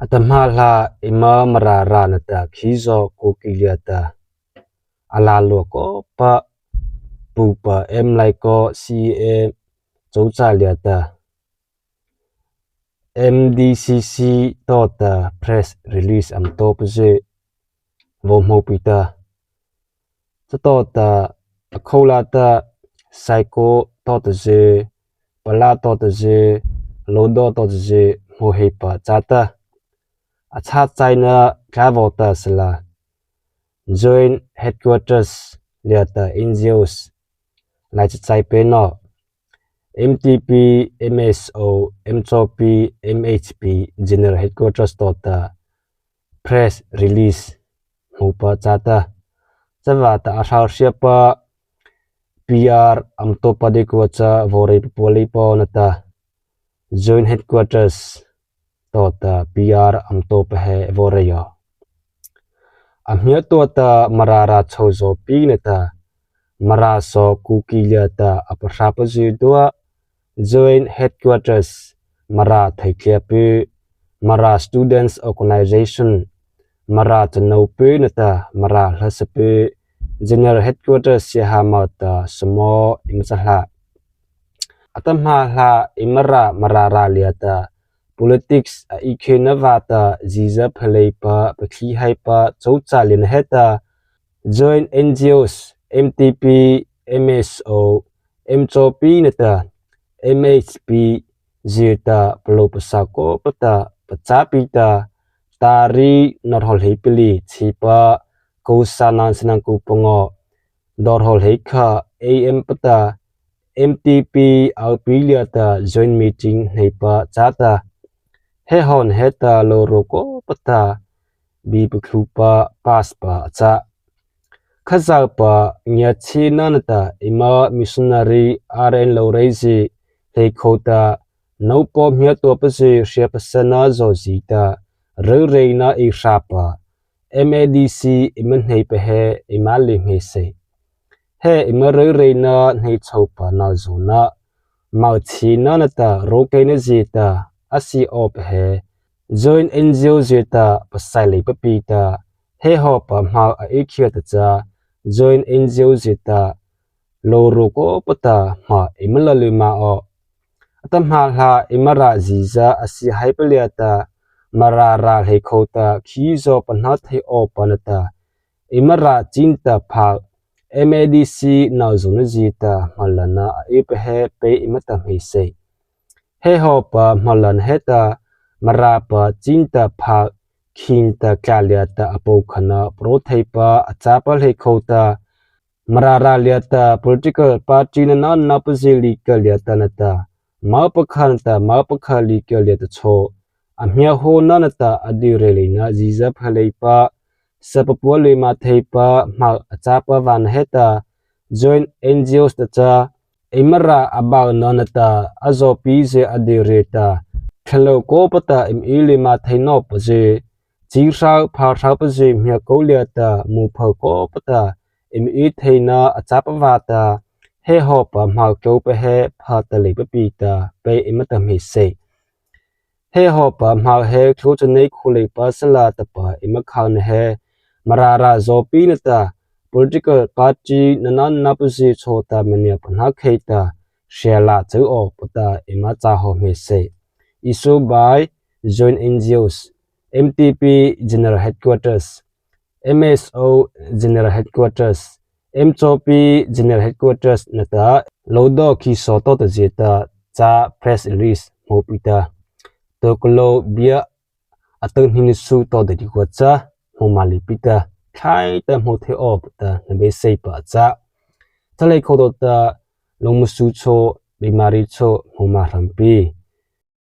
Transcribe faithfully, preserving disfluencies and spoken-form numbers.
Atahmâ la eima Mara râh nata khizaw Kuki liata a lâ lua kawpa pupa M Laiko C M Chawcha liata M D C C tawhta press release ama tao pazy vaw hmô pi ta. Chatawhta a kho lâta Saikao tawhta zy, Pala tawhta zy, Hluttaw tawhta zy hmô heihpa châ ta, a chhâ chaina tlai vaw ta sala, Joint Headquarters liata N G Os lai chachai pei no, M T P, M S O, M C P, M H P General Headquarters tawhta press release hmôpa châ ta. Chavâta a hrohriapa P R ama taopa deikua cha vaw rei papua leipa na ta, Joint Headquarters tawhta P R ama taopa he vaw rei aw. A hmiatua ta Mara râh chhôh zawpi nata, Mara saw Kuki liata a pahrâpa zydua, Joint Headquarters, Mara Theitliapu, Mara Students Organisation, Mara Chanôpu nata Mara Hlasapu, General Headquarters siaha mawh ta samaw eima châ hlâ. Atahmâ la eima râh Mara râh liata politics a eikheina vâta ziza phaleipa pathli haipa Chawcha liana heta, Joint N G Os, M T P, M S O, M C P nata M H P zyta palôh pasa kawpa ta pachâ pi ta, tari na hrawh hleipalih chhihpa Kosana sinang ku pangaw, dawr hrawh hleikha A M pa ta, M T P R P liata joint meeting hneipa châ ta, he hawhna heta lôhrupa kawpa ta bie pathlupa pass pa a châ. Khazohpa ngiachhiena nata eima missionary R N Lorei zy hleikhô ta, nôpaw hmiatuapa zy hria pasana zawhzi ta, ryureina ei hrohpa M A D C eima hneipa he eima lymâ hmeiseih. He eima ryureina hnei chhôhpa nawzuna, mawh chhiena nata rôhkheina zy ta a sie awpa he, Joint N G O zy ta pasai leipa pi ta, he hawhpa hmo a ei khia ta cha, Joint N G O zy ta lôhrupa kawpa ta hmo eima la lymâ aw. Atahmâ la eima râh ziza a sie haipa liata, Mara râh hleikhô ta khizaw pahno thei awpa na ta, eima râh chînta pha M A D C nawzuna zy ta hmolanna a ypa he pei eima ta hmeiseih. He hawhpa hmolanna heta, Marapa chînta pha khinta tlâh liata a pôhkhana parao theipa a châpa hleikhô ta, Mara râh liata political party nano nanopa zy likah liata na ta, mopakha na ta mopakha likah liata chhao, a hmiahawna na ta a dyuh rei leina ziza phaleipa, sa papua lymâ theipa hmo a châpa vâna heta, Joint N G Os ta cha, eima râh a baona na ta a zawpi zy a dyuh rei ta, thlalôh kawpa ta eima lymâ thei nawpa zy, chi hro pha hropa zy hmiakô liata mu pha kawpa ta eima theina a châpa vâta, he hawhpa hmo tlôpa he pha ta leipa pi ta pei eima ta hmeiseih. He hawhpa hmo he tlô chanei khao leipa sala tahpa eima khona he, Mara râh zawpi na ta political party nano nanopa zy chhao ta maniah pahnokhei ta, hria la chyu awpa ta eima châ haw hmeiseih. Issue by Joint N G Os, M T P General Headquarters, M S O General Headquarters, M C P General Headquarters na ta, Hluttaw Khyawsaw tawhta zy ta cha press release hmô pi ta, Tawkalô bie a tawhni na su tawhta deikua cha hmô mâ lei pi ta, thei ta hmô thei awpa ta na beiseipa a châ. Cha hleikhô tawhta, Lungmusu chhao, Beimari chhao hmô mâ hram pi.